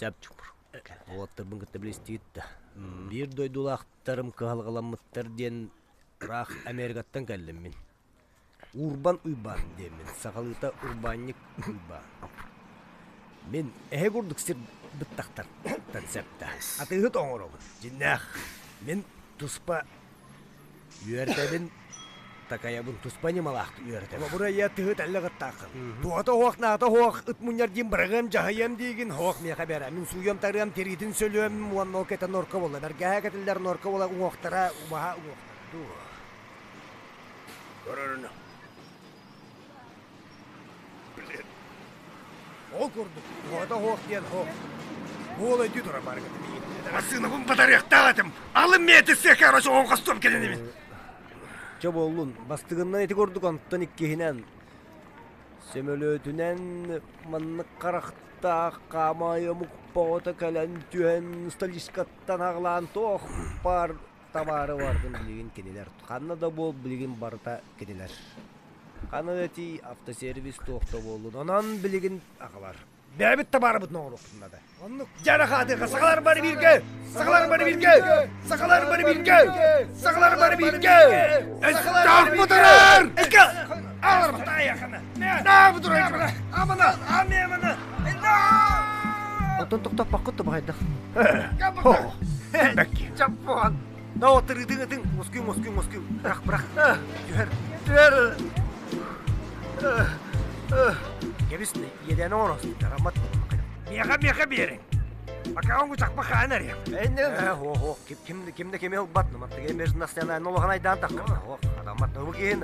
Сөп. Уолаттарбын кытта билистигит да. Биир дойдулаахтарым кыһалҕаламмыттар диэн ыраах Америкаттан кэллим мин. Урбан Уйбаан диэммин, сахалыыта урбаанньык Уйбаан. Мин эһэ курдук сир быттахтартан сөптө. Атыыһыт оҥоробун. Дьиннээх. Мин туспа үөрдэбин, такайабын, туспа ньымалаах үөрэтэбин. Обура ийэ тыһы тэллэх ыттааххын. Туота оһох, наата оһох, ыт мунньар диин быраҕыам, дьаһайыам диигин, оһох миэхэ бэрэ. Мин сууйуом, тарыам, тириитин сөлүөм, уонна ол кэтэн норка буолла. Бэргэһэ кэтиллэр норка буола уҥуохтара, убаһа уҥуохтара. Дуо. Көрөрүнэ. Блин. Ол курдук, туһата оһох диэн оһох. Буол өйдүү турар баарга Массыынабын батарыахтаах этим. Алын миэти сыа короче оҕон хостуом кэлин Чэ буоллун, бастыгыннан ити курдук онтон иккиһинэн сөмөлүөтүнэн маннык харахтаах хаамаайы омук боҕото кэлэн түһэн столичкаттан аҕылаан туох баар табаары бардым билигин кинилэр. Ханна да буол билигин барыта кинилэр. Ханна да тиий автосервис туох да буоллун. Онон билигин аҕалар. Бэйэбит табаарыбытын оҥоруохпут наада. Оннук дьара хаатыаха сахалар бары бииргэ! Сахалар бары бииргэ! Сахалар бары бииргэ! Сахалар бары бииргэ! Өстөөх Эка! Оттон тохтоппоккут да баҕайдах. Бэкки. Чаппуан. Да отырыытыҥ ытыҥ. Москуй, москуй, москуй. Бырах, бырах. Түһэр. Түһэр. Кэбис, иэдээн оҥорос. Тараммат. Миэхэ, миэхэ биэриҥ. Пока он чакпа хаан эриэм. Э, хо, хо, ким ким да кими ылбат, маттыга межнациональный улахан айдаан таххар. Хо, адаммат бу киһин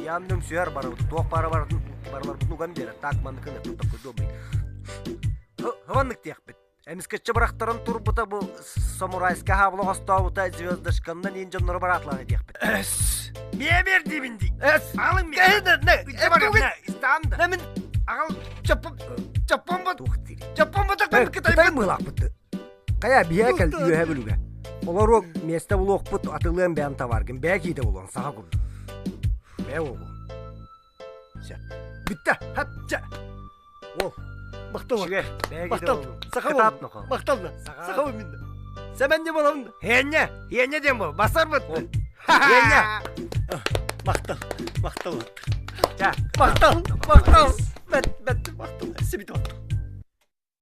Ян сүөр барыбыт, туох баара барытын барыларбытын уган биэрэр. Так манныкын такой Хываннык диэхпит. Эмискэччи бырахтаран турбута бу самурайскай хаабыла хостообута звездочканнан иин дьоннору бараатылаан диэхпит. Эс! Миэ бер диибин дии. Эс! Аҕалын миэ. Истаан да. Мин аҕал чаппым чаппым бут. Туох диир. Чаппым бутак кытай мыылаахпыт. Хайа биһиэ кэл үөһэ бүлүгэ. Олоруок миэстэ булуохпут атылыан бэйэм табааргын бэйэ киитэ булуон саха курдук. Бэйэ буолуо. Сөп. Бүтте. Хапча. Ол. Махтал. Махтал. Саха Махтал. Саха мин. Сэмэн не боламын. Хиэнньэ. Хиэнньэ диэн бол. Басарбыт. Хиэнньэ. Махтал. Махтал. Ча. Махтал. Махтал. Бэт бэт махтал. Сибит махтал.